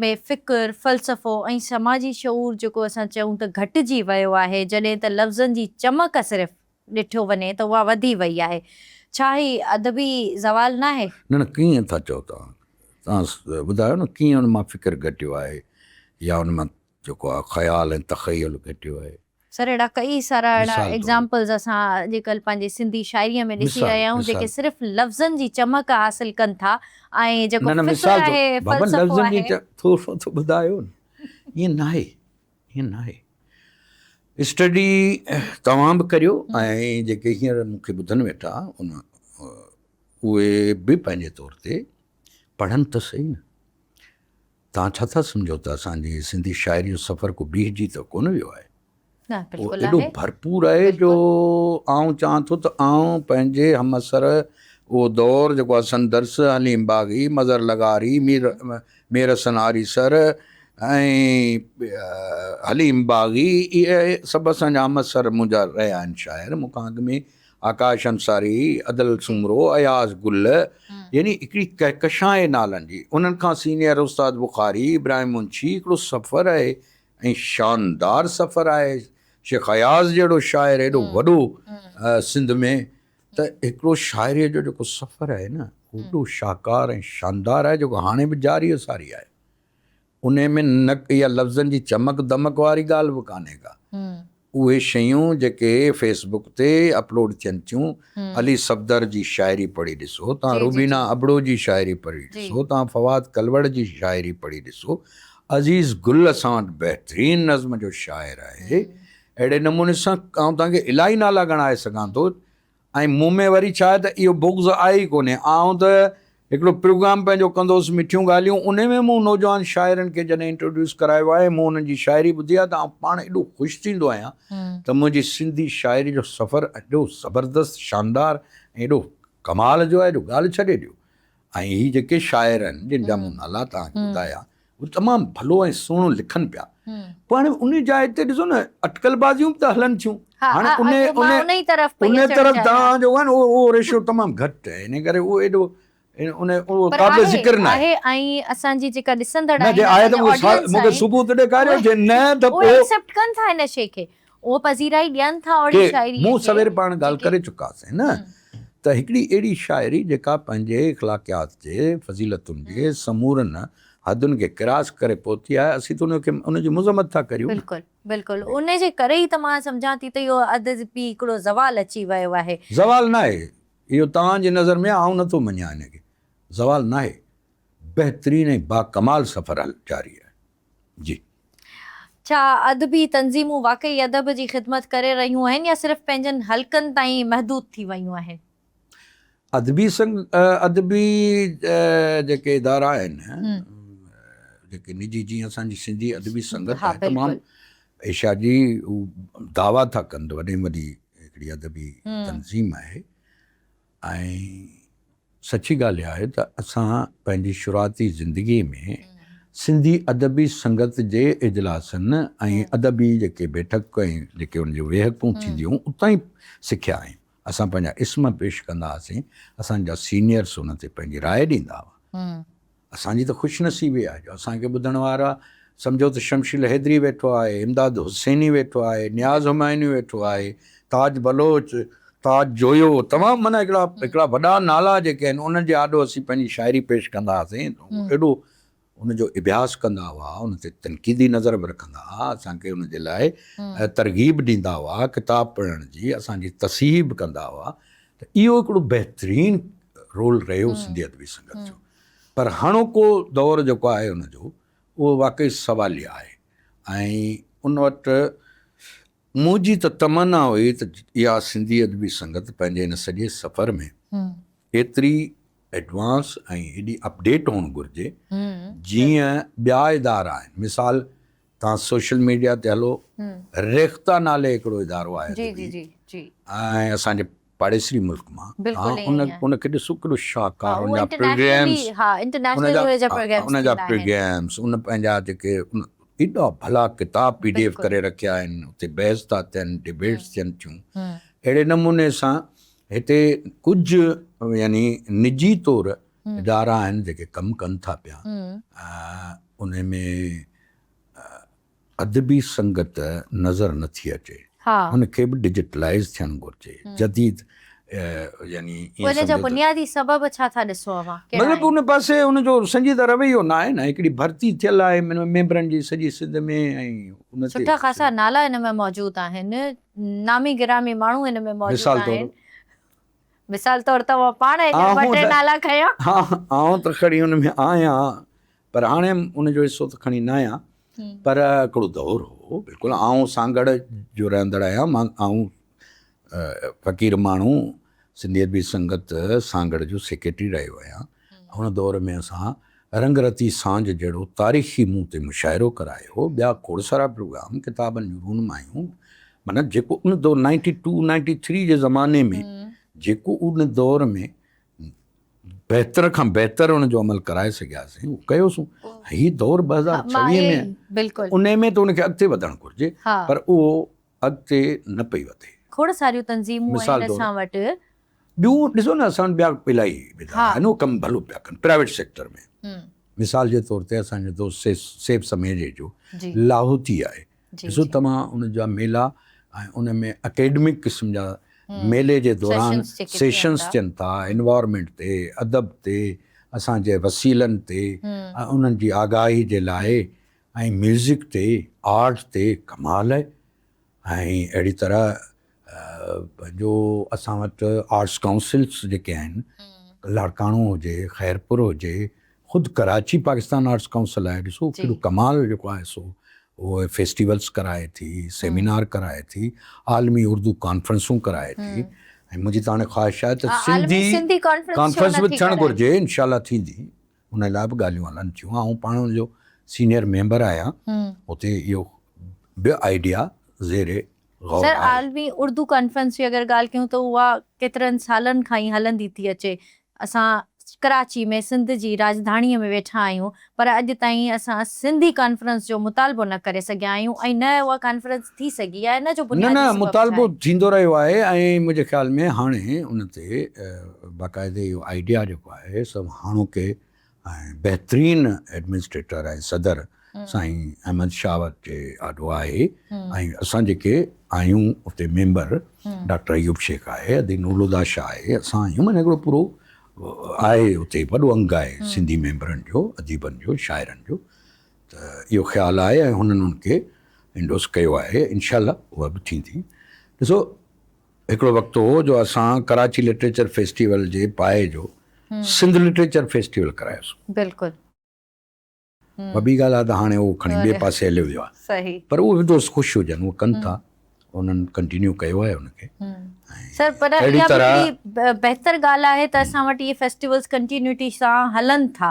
۾ فڪر، فلسفو ۽ سماجي شعور جيڪو اسان چئون ته گهٽجي ويو آهي جڏهن ته لفظن جي چمڪ صرف ڏٺو وڃي ته اها وڌي وئي آهي. ڇا هي ادبي زوال ناهي؟ نه نه ڪيئن ٿا چئو توهان؟ توهان ٻڌايو نه ڪيئن ان مان فڪر گهٽيو آهي يا ان مان جيڪو آهي خيال ۽ تخيل گهٽيو آهي. سر اهڙا ڪئي سارا اهڙا ايگزامپلز اسان اڄڪلهه پنهنجي سنڌي شاعريء ۾ ڏسي رهيا آهيون جيڪي صرف لفظن جي چمڪ حاصل ڪن ٿا ۽ جيڪو فڪر آهي فلسفو آهي. ٿورو ته ٻڌايو نه ائين ناهي ائين ناهي. اسٽڊي توهان به ڪريو ۽ جيڪي هينئر مون کي ٻڌن ويٺا ان اهي به پنهنجي طور تي پڙهن ته سهي نه. توهان ڇا ٿا سمجهو ته اسان جي سنڌي شاعري جو سفر ڪو بيهجي ته ڪونه ويو آهي. اهو ايڏو ڀرپور آهي جو آئون چاهان ٿو ته آئون پنهنجي همعصر اهو دور جيڪو حسن درس، حليم باغي، مظهر لغاري، مير مير حسن آريسر ۽ حليم باغي اهي سڀ اسان جا همعصر منهنجا رهيا آهن شاعر مون کان اڳ ۾ آڪاش انصاري، ادل سومرو، اياز گل يعني هڪڙي ڪهڪشان آهي نالن جي انهن کان سينيئر استاد بخاري، ابراهيم منشي هڪڙو سفر آهي ۽ شاندار سفر آهي شيخ اياز جهڙو شاعر ايڏو وڏو سنڌ ۾ ته هڪڙو شاعريء جو جيڪو سفر آهي نه اهو ايڏو شاهڪار ۽ شاندار آهي جيڪو هاڻي به جاري و ساري آهي. انهي ۾ نه اها لفظن جي چمڪ دمڪ واري ڳالهه به ڪانهي ڪا. اهي شيون جيڪي فيس بڪ تي اپلوڊ ٿين ٿيون، علي صفدر جي شاعري پڙهي ڏسو، توهان روبينا ابڙو جي شاعري پڙهي ڏسو، توهان فواد ڪلوڙ جي شاعري پڙهي ڏسو، عزيز گل اسان وٽ بهترين نظم جو شاعر آهي. اهڙي نموني سان آئون توهان کي الاهي نالا ڳڻائي سگهان ٿو ۽ مون ۾ وري ڇا آهي ته اهو بغض آهي ئي ڪونهي. آئون ته هڪڙو پروگرام پنهنجو ڪندو هوس مٺيون ڳالهيون انهي ۾ مون نوجوان شاعرن کي جڏهن انٽروڊيوس ڪرايو آهي مون انهن جي شاعري ٻڌي آهي ته آئون پاڻ ايڏو خوش ٿيندو آهيان ته منهنجي سنڌي شاعري جو سفر ايڏو زبردست شاندار ۽ ايڏو ڪمال جو آهي جو ڳالهه ڇڏي ڏيو. ۽ هي جيڪي شاعر آهن جن جا مون نالا توهان کي ٻڌايا اهي تمام ڀلو ۽ سهڻو لکن پيا پوء هاڻي ان جاء تي ڏسو نه اٽڪل بازيون به ته هلن ٿيون هاڻي ان ان ان طرف توهان جو آهي نه اهو ريشو تمام گهٽ آهي ان ڪري اهو ايڏو ان اهو قابل ذڪر نه آهي ۽ اسان جي جيڪا ڏسندڙ آهن نه جي آهي ته مون کي ثبوت ڏيکاريو جي نه ته پوء ايڪسيپٽ ڪن ٿا ان شيء کي اهو پذيرائي ڏين ٿا اهڙي شاعري کي. مون سوير پاڻ ڳالهه ڪري چڪاسين نه ته هڪڙي اهڙي شاعري جيڪا پنهنجي اخلاقيات جي فضيلتن جي سمورن حدن کي ڪراس ڪري پهتي آهي اسين ته ان کي ان جي مذمت ٿا ڪريون نه. بلڪل بلڪل ان جي ڪري ئي ته مان سمجهان ٿي ته اهو ادبي هڪڙو زوال اچي ويو آهي. زوال ناهي اهو توهان جي نظر ۾ آئون نٿو مڃان ان کي زوال ناهي بهترين ۽ باڪمال سفر جاري آهي. جي. ڇا ادبي تنظيمون واقعي ادب جي خدمت ڪري رهيون آهن يا صرف پنهنجن حلقن تائين محدود ٿي ويون آهن؟ ادبي سنگ ادبي جيڪي ادارا آهن جيڪي نجي جيئن اسان جي سنڌي ادبي سنگت آهي تمام ايشيا جي هو دعويٰ ٿا ڪن ته وڏي ۾ وڏي هڪڙي ادبي تنظيم آهي ۽ سچي ڳالهه اها آهي ته اسان پنهنجي شروعاتي زندگيء ۾ سنڌي ادبي سنگت جي اجلاسن ۽ ادبي جيڪي بيٺڪ ۽ جيڪي ان جون ويهڪون ٿينديون هيون اتان ئي سکيا آهيون. اسان پنهنجا اسم پيش ڪندا هئاسين، اسان جا سينيئرس ان تي پنهنجي راء ڏيندا هئا. اسان جي ته خوش نصيبي آهي جو اسان کي ٻڌڻ وارا سمجهو ته شمشيل حيدري ويٺو آهي، امداد حسيني ويٺو آهي، نياز همايوني ويٺو آهي، تاج بلوچ، تاج جويو تمام معنيٰ هڪڙا هڪڙا وڏا نالا جيڪي آهن انهن جي آڏو اسين پنهنجي شاعري پيش ڪندا هئاسين ته ايڏو ان جو اڀياس ڪندا هئا، ان تي تنقيدي نظر به رکندا هئا، اسان کي ان جي لاء ترغيب ڏيندا هئا، ڪتاب پڙهڻ جي اسان جي تصحيح به ڪندا هئا ته اهو هڪڙو بهترين رول رهيو سنڌي ادبي سنگت جو پر هاڻوڪو دور جيڪو آهي ان جو اهو واقعي سواليه آهي ۽ ان وٽ منهنجي ته تمنا هئي ته اها سنڌي ادبي سنگت پنهنجي هن سڄي سفر ۾ ايتري ايڊوانس ۽ ايڏي اپڊيٽ هئڻ گهرجي جيئن ٻيا ادارا آهن مثال توهان سوشل ميڊيا تي هلو ريختا نالي هڪڙو ادارو آهي ۽ اسان جي پاڙيسري ملڪ مان ان ان کي ڏسو ڪيڏو شاهڪار ان جا پروگرامس ان جا پروگرامس ان پنهنجا جيڪي ايڏا ڀلا ڪتاب پي ڊي ايف ڪري رکيا آهن اتي بحث ٿا ٿين ڊبيٽس ٿين ٿيون اهڙي نموني سان هتي ڪجهه يعني نجي طور ادارا آهن جيڪي ڪم ڪن ٿا پيا ان ۾ ادبي سنگت نظر نه ٿي اچي ان کي به ڊجيٽلائيز ٿيڻ گهرجي جديد يعني ان جا بنيادي سبب ڇا ٿا ڏسو اوهان مطلب ان پاسي ان جو سنجيده رويو نه آهي نه هڪڙي ڀرتي ٿيل آهي ميمبرن جي سڄي سنڌ ۾ ۽ ان تي سٺا خاصا نالا ان ۾ موجود آهن نامي گرامي ماڻهو ان ۾ موجود آهن مثال طور توهان پاڻ هينئر ٻه ٽي نالا کنيا. ها آئون ته کڻي ان ۾ آهيان پر هاڻي ان جو حصو ته کڻي نه آهيان پر هڪڙو دور هو بلڪل آئون سانگهڙ جو رهندڙ آهيان مان آئون فقير ماڻهو سنڌي ادبي سنگت سانگهڙ جو سيڪريٽري رهيو آهيان ان دور ۾ اسان رنگ رتي سانجهه جهڙو تاريخي مون تي مشاعرو ڪرايو، ٻيا کوڙ سارا پروگرام، ڪتابن جون رونمايون، معنيٰ جيڪو ان دور نائنٽي ٽو نائنٽي ٿري جي زماني ۾ جيڪو ان دور ۾ بهتر کان بهتر ان جو عمل ڪرائي سگهياسين اهو ڪيوسون. هي دور 2026 ۾ ان ۾ ته ان کي اڳتي وڌڻ گهرجي پر اهو اڳتي نه پئي وڌي. کوڙ ساريون تنظيمون آهن اسان وٽ. ٻيون ڏسو نه اسان وٽ ٻيا الاهي ادارا آهن اهي ڪم ڀلو پيا ڪن پرائيويٽ سيڪٽر ۾. مثال جي طور تي اسان جو دوست سيف سميجي جو لاهوتي آهي ڏسو توهان ان جا ميلا ۽ ان ۾ اڪيڊمڪ قسم جا ميلي جي دوران سيشنس ٿين ٿا انوائرمينٽ تي ادب تي اسان جي وسيلن تي ۽ انهن جي آگاهي جي لاء ۽ ميوزڪ تي آرٽ تي ڪمال آهي ۽ اهڙي طرح پنهنجو اسان وٽ آرٽس ڪائونسلس جيڪي آهن لاڙڪاڻو هجي خيرپور هجي خود ڪراچي پاڪستان آرٽس ڪائونسل آهي ڏسو ڪيڏو ڪمال جيڪو آهي سو اهو فيسٽيولس ڪرائي ٿي سيمينار ڪرائي ٿي عالمي اردو ڪانفرنسون ڪرائي ٿي ۽ منهنجي ته هاڻي خواهش آهي ته سنڌي ڪانفرنس به ٿيڻ گهرجي انشاء الله ٿيندي ان لاء به ڳالهيون هلن ٿيون. آئون پاڻ ان جو سينيئر ميمبر آهيان. اتي اهو به آئيڊيا زير غور سر آهي. عالمي اردو ڪانفرنس جي اگر ڳالهه ڪيون ته اها ڪيترن سالن کان ئي هلندي ٿي اچي. اسان ڪراچي ۾ سنڌ جي راڄڌاڻيء ۾ ويٺا آهيون پر اڄ تائين اسان سنڌي ڪانفرنس جو مطالبو نه ڪري سگهيا آهيون ۽ نه اها ڪانفرنس ٿي سگهي آهي ان جو نه بنيادي نه سبب ڇا مطالبو آهي؟ ٿيندو رهيو آهي ۽ منهنجي خيال ۾ هاڻي ان تي باقاعدي اهو آئيڊيا جيڪو آهي سو هاڻوڪي ۽ بهترين ايڊمنسٽريٽر ۽ صدر سائين احمد شاهه جي آڏو آهي ۽ اسان جيڪي آهيون اتي ميمبر ڊاڪٽر ايوب شيخ آهي ادي نورالهديٰ شاهه آهي اسان آهيون معنيٰ هڪڙو پورو آهي اتي وڏو انگ آهي سنڌي ميمبرن جو اديبن جو شاعرن جو ته اهو خيال آهي ۽ هنن ان کي انڊوس ڪيو آهي انشاء الله اها به ٿيندي ڏسو هڪڙو وقت هو جو اسان ڪراچي لٽريچر فيسٽيول جي پائي جو سنڌ لٽريچر فيسٽيول ڪرايوسون. بلڪل. اها ٻي ڳالهه آهي ته هاڻي اهو کڻي ٻئي پاسي هليو ويو آهي. صحيح. پر اهي به دوست خوش هجن اهي ڪن ٿا انهن ڪنٽينيو ڪيو آهي ان کي. سر پر اها به هڪڙي بهتر ڳالهه آهي ته اسان وٽ اهي فيسٽيولز ڪنٽينيوٽي سان هلن ٿا.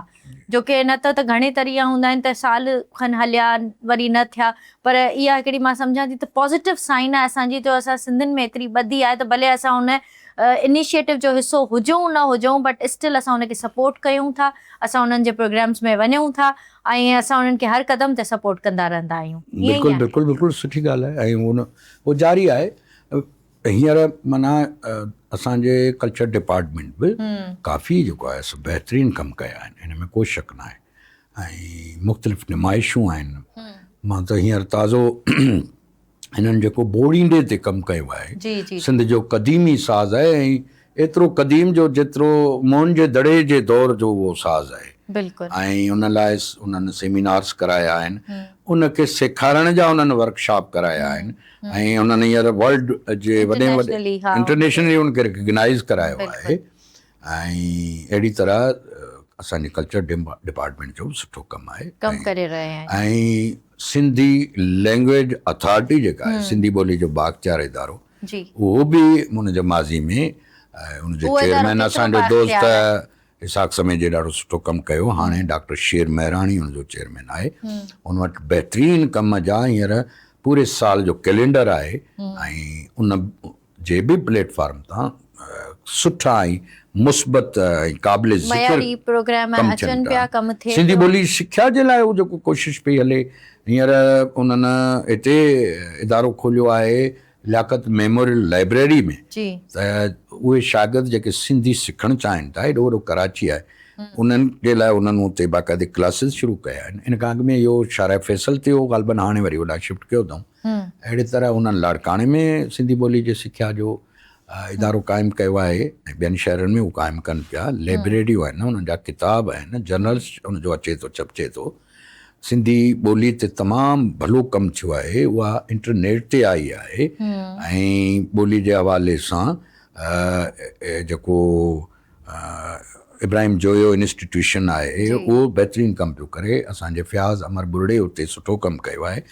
جو ڪي نه ته گهڻي طرح اها هوندا آهن ته سال کن هليا وري نه ٿيا پر اها هڪڙي مان سمجهان ٿي ته پازيٽو سائن آهي اسان جي جو اسان سنڌين ۾ ايتري ٻڌي آهي ته ڀلي اسان ان انيشيٽو جو حصو هجون نه هجون بٽ اسٽل اسان ان کي سپورٽ ڪيون ٿا اسان انهن جي پروگرامز ۾ وڃون ٿا ۽ اسان انهن کي هر قدم تي سپورٽ ڪندا رهندا آهيون. بلڪل بلڪل بلڪل سٺي ڳالهه آهي ۽ اهو جاري آهي هينئر معنيٰ اسان جي ڪلچر ڊپارٽمينٽ به ڪافي جيڪو آهي سو بهترين ڪم ڪيا آهن ان ۾ ڪو شڪ ناهي ۽ مختلف نمائشون آهن مان ته هينئر تازو هنن جيڪو بوڙينڊي تي ڪم ڪيو آهي سنڌ جو قديمي ساز آهي ۽ ايترو قديم جو جيترو موهن جي دڙي جي دور جو اهو ساز آهي ۽ ان لاء انهن سيمينارس ڪرايا آهن ان کي سيکارڻ جا انهن ورڪشاپ ڪرايا آهن ۽ انهن هينئر ورلڊ جي وڏي ۾ وڏي انٽرنيشنلي ان کي ريڪگنائيز ڪرايو آهي ۽ اهڙي طرح اسان جي ڪلچر ڊپارٽمينٽ جو به سٺو ڪم آهي ڪم ڪري رهيا آهن ۽ سنڌي لينگويج اٿارٽي جيڪا آهي سنڌي ٻولي جو بااختيار ادارو اهو به ان جي ماضي ۾ ان جو چيئرمين اسان جو دوست اسحاق سميجي ڏاڍو سٺو ڪم ڪيو هاڻي ڊاڪٽر شير مهراڻي ان جو چيئرمين آهي ان وٽ بهترين ڪم جا هينئر پوري سال جو ڪئلينڊر آهي ۽ ان جي به پليٽ فارم تان سٺا ۽ مثبت ۽ قابل ذڪر معياري پروگرام ڪم ٿين اچن پيا. پيا، ڪم ٿئي سنڌي پيو. ٻولي سکيا جي لاء اهو جيڪو ڪوشش پئي هلي، هينئر انهن هتي ادارو کوليو آهي لياقت ميموريل لائبريري ۾ ته اهي شاگرد جيڪي سنڌي سکڻ چاهين ٿا، هيڏو وڏو ڪراچي آهي، انهن جي لاء انهن اتي باقاعدي ڪلاسز شروع ڪيا آهن. ان کان اڳ ۾ اهو شارع فيصل تي هو، غالباً هاڻي وري هوڏانهن شفٽ ڪيو اٿئون. اهڙي طرح انهن لاڙڪاڻي ۾ سنڌي ٻولي جي سکيا جو ادارو قائم ڪيو آهي ۽ ٻين شهرن ۾ اهو قائم ڪن پيا. لئبريريون آهن، انهن جا ڪتاب آهن، جرنلز ان جو اچي ٿو ڇپجي ٿو. سنڌي ٻولي تي تمام ڀلو ڪم ٿيو آهي، اها انٽرنيٽ تي آئي آهي ۽ ٻولي جي حوالي سان جيڪو ابراهيم جويو انسٽيٽيوشن آهي اهو بهترين ڪم پيو ڪري، اسان جي فياض امر ٻرڙي اتي سٺو ڪم ڪيو آهي،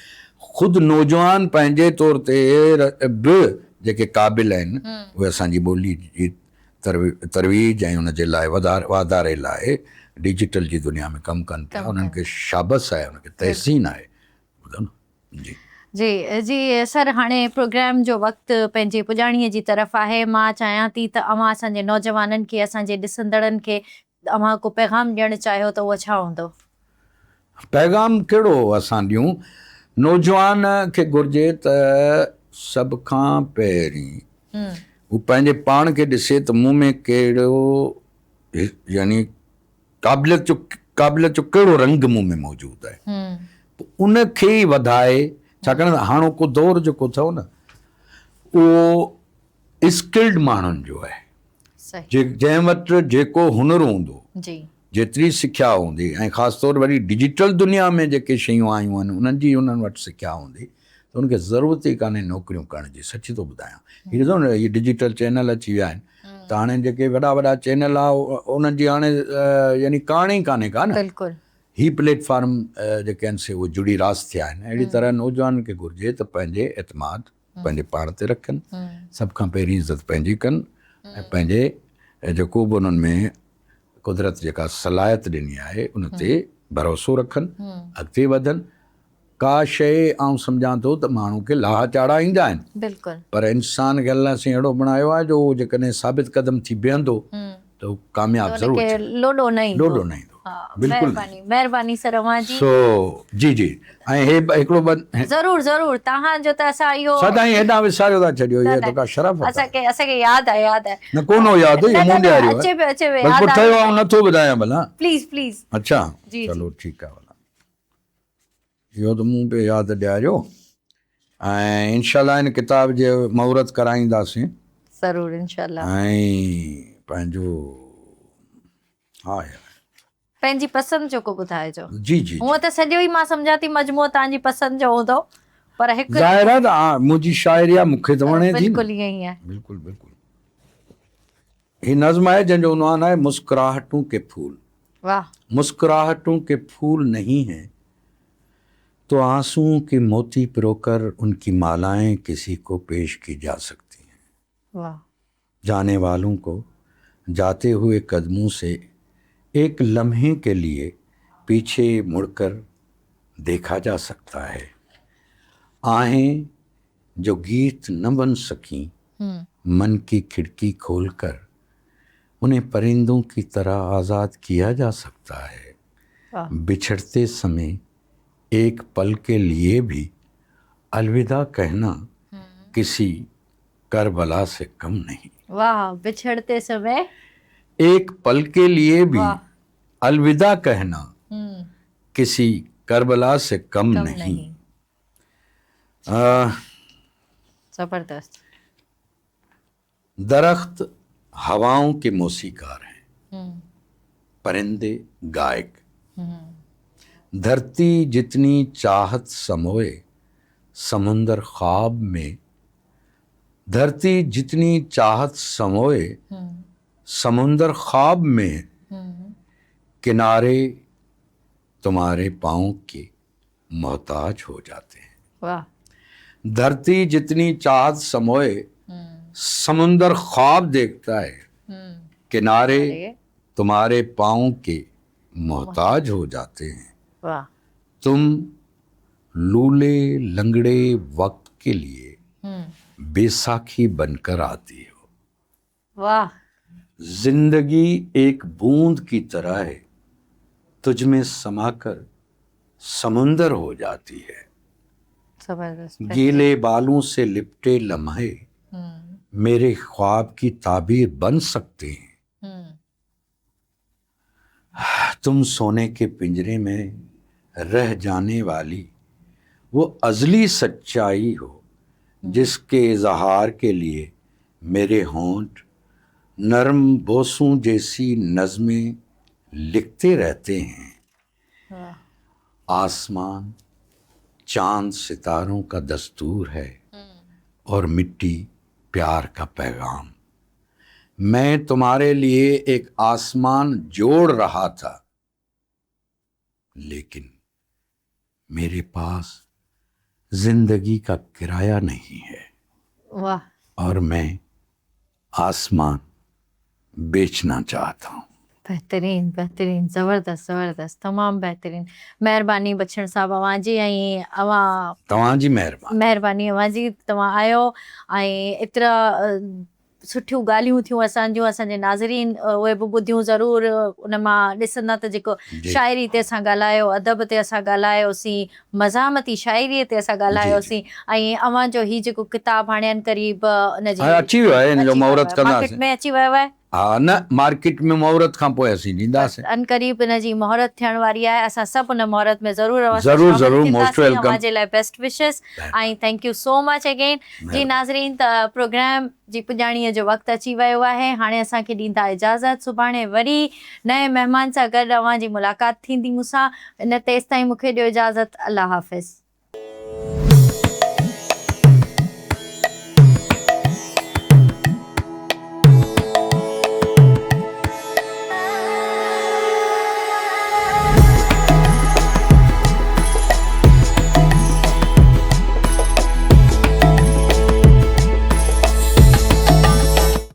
خود نوجوان پنهنجي طور تي به جيڪي قابل آهن اهي اسان جي ٻولي جي ترويج ۽ ان جي لاء واڌاري لاء ڊجيٽل جي دنيا ۾ ڪم ڪن پيا، انهن کي شابس آهي، انهن کي تحسين آهي. ٻڌو نه جي. جي جي سر هاڻي پروگرام جو وقت پنهنجي پڄاڻي جي طرف آهي مان چاهيان ٿي ته اوهان اسان جي نوجوانن کي اسان جي ڏسندڙن کي اوهان ڪو پيغام ڏيڻ چاهيو ته اهو ڇا هوندو؟ پيغام ڪهڙو اسان ڏيون نوجوان کي گهرجي ته سڀ کان پهرين هو پنهنجي پاڻ کي ڏسي ته مون ۾ ڪهڙو يعني قابليت جو قابليت جو ڪهڙو رنگ مون ۾ موجود آهي پوء ان کي ئي وڌائي ڇاڪاڻ ته هاڻوڪو دور جيڪو اٿو نه اهو اسڪلڊ ماڻهن جو آهي جنهن وٽ جيڪو هنر هوندو جيتري سکيا هوندي ۽ خاص طور وري ڊجيٽل دنيا ۾ جيڪي شيون آيون آهن انهن جي انهن وٽ سکيا هوندي ته ان کي ضرورت ئي ڪانهي نوڪريون ڪرڻ جي سچ ٿو ٻڌايان هي ڏسو نه هي ڊجيٽل چينل اچي ويا آهن ته هاڻي جيڪي وڏا وڏا چينل آ انهن جي هاڻي يعني ڪاڻ ئي ڪانهي ڪا نه بلڪل هي پليٽ فارم جيڪي آهن سي اهي جڙي راس ٿيا آهن اهڙي طرح نوجوانن کي گهرجي ته پنهنجي اعتماد پنهنجي پاڻ تي رکن سڀ کان پهرين عزت پنهنجي ڪن ۽ پنهنجي جيڪو به انهن ۾ قدرت جيڪا صلاحيت ڏني آهي ان تي ڀروسو رکن اڳتي وڌن ڪا شيء آئون سمجهان ٿو ته ماڻهو کي لاها چاڙها ايندا آهن بلڪل پر انسان کي الله سائين اهڙو بڻايو آهي جو هو جيڪڏهن ثابت قدم ٿي بيهندو ته هو ڪامياب ضرور ٿيندو لوڏو نه ايندو لوڏو نه ايندو بلڪل مهرباني مهرباني سر اوهان جي سو جي جي ۽ هي هڪڙو ٻه ضرور ضرور توهان جو ته اسان اهو سدائين هيڏانهن وساريو ٿا ڇڏيو اهو ته ڪا شرف اٿو اسان کي اسان کي ياد آهي ياد آهي نه ڪونه هو ياد اهو مون ڏياريو اچي پيو اچي پيو ياد بس ٺهيو آئون نٿو ٻڌايان ڀلا پليز پليز اڇا چلو ٺيڪ آهي ڀلا اهو ته مون پيو ياد ڏياريو ۽ انشاء الله هن ڪتاب جي مهورت ڪرائينداسين ضرور انشاء الله ۽ پنهنجو ها يار پنهنجي پسند جو ڪو ٻڌائجو جي جي هونء ته سڄو ئي مان سمجهان ٿي مجموعو توهان جي پسند جو هوندو پر هڪ ظاهر آهي ته منهنجي شاعري آهي مون کي ته وڻي ٿي بلڪل ائين ئي آهي بلڪل بلڪل هي نظم آهي جنهن جو عنوان آهي مسڪراهٽون ڪي ڦول. واھ. مسڪراهٽون ڪي ڦول نهين هين تو آنسوئون ڪي موتي پروڪر ان ڪي مالائين ڪسي ڪو پيش ڪي جا سڪتي هين. واھ. جاني والون ڪو جاتي هوئي قدمون سي ايڪ لمحي ڪي ليي پيڇي مڙ ڪر ديکا جا سڪتا هي. آهين جو گيت نه بن سڪين من ڪي کڙڪي کول ڪر انهين پرندون ڪي طرح آزاد ڪيا جا سڪتا هي بڇڙتي سمي ايڪ پل ڪي ليي ڀي الوداع ڪهنا ڪسي ڪربلا سي ڪم نهين. واھ بڇڙتي سمي. ايڪ پل ڪي ليي ڀي الوداع ڪهنا ڪسي ڪربلا سي ڪم نهين. زبردست. درخت هوائون ڪي موسيقار هين پرندي گائڪ ڌرتي جتني چاهت سموئي سمندر خواب ۾ ڌرتي جتني چاهت سموئي سمندر خواب ۾ ڪناري تمهاري پائون ڪي محتاج هو جاتي هين. واھ. ڌرتي جتني چاهت سموئي سمندر خواب ديکتا هي ڪناري تمهاري پائون ڪي محتاج هو جاتي هين. واھ. تم لولي لنگڙي وقت ڪي ليي بيساکي بن ڪر آتي هو. वाह। ज़िंदगी एक बूंद की तरह है, तुझ में समाकर समुंदर हो जाती है। ज़बरदस्त। गीले बालों से लिपटे लम्हे मेरे ख्वाब की ताबीर बन सकते हैं। तुम सोने के पिंजरे में रह जाने वाली वो अज़ली सच्चाई हो, जिसके इजहार के लिए मेरे होंठ नरम बोसों जैसी नज़में लिखते रहते हैं। आसमान चांद सितारों का दस्तूर है और मिट्टी प्यार का पैगाम। मैं तुम्हारे लिए एक आसमान जोड़ रहा था, लेकिन मेरे पास जिंदगी का किराया नहीं है। वाह। और मैं आसमान बेचना चाहता हूँ। बहितरीन, बहितरीन, ज़बरदस्त, ज़बरदस्त, तमामु बहितरीन। महिरबानी बछण साहब अव्हां जी ऐं अव्हां तव्हांजी महिरबानी। महिरबानी अव्हांजी, तव्हां आयो ऐं एतिरा सुठियूं ॻाल्हियूं थियूं असांजूं, असांजे नाज़रीन उहे बि ॿुधियूं ज़रूर, उन मां ॾिसंदा त जेको शाइरी ते असां ॻाल्हायो, अदब ते असां ॻाल्हायोसीं, मज़ामती शाइरीअ ते असां ॻाल्हायोसीं ऐं अव्हांजो ही जेको किताब हाणे क़रीब उनजी अची वियो आहे, हिन जो मुहूर्त कंदासीं। मार्केट में अची वियो आहे? हा, न मार्केट में मुहूर्त खां पोइ असीं ॾींदासीं। अनक़रीब हिन जी मुहूर्त थियण वारी आहे, असां सभु उन मुहूर्त में ज़रूर ज़रूर, ज़रूर, मोस्ट welcome. अव्हां जे लाइ बेस्ट विशेस ऐं thank you so much again. जी नाज़रीन, त प्रोग्राम जी पुॼाणीअ जो वक़्तु अची वियो आहे, हाणे असांखे ॾींदा इजाज़त। सुभाणे वरी नए महिमान सां गॾु अव्हां जी मुलाक़ात थींदी मूंसां। इन तेसि ताईं मूंखे ॾियो इजाज़त। अलाह हाफ़िज़।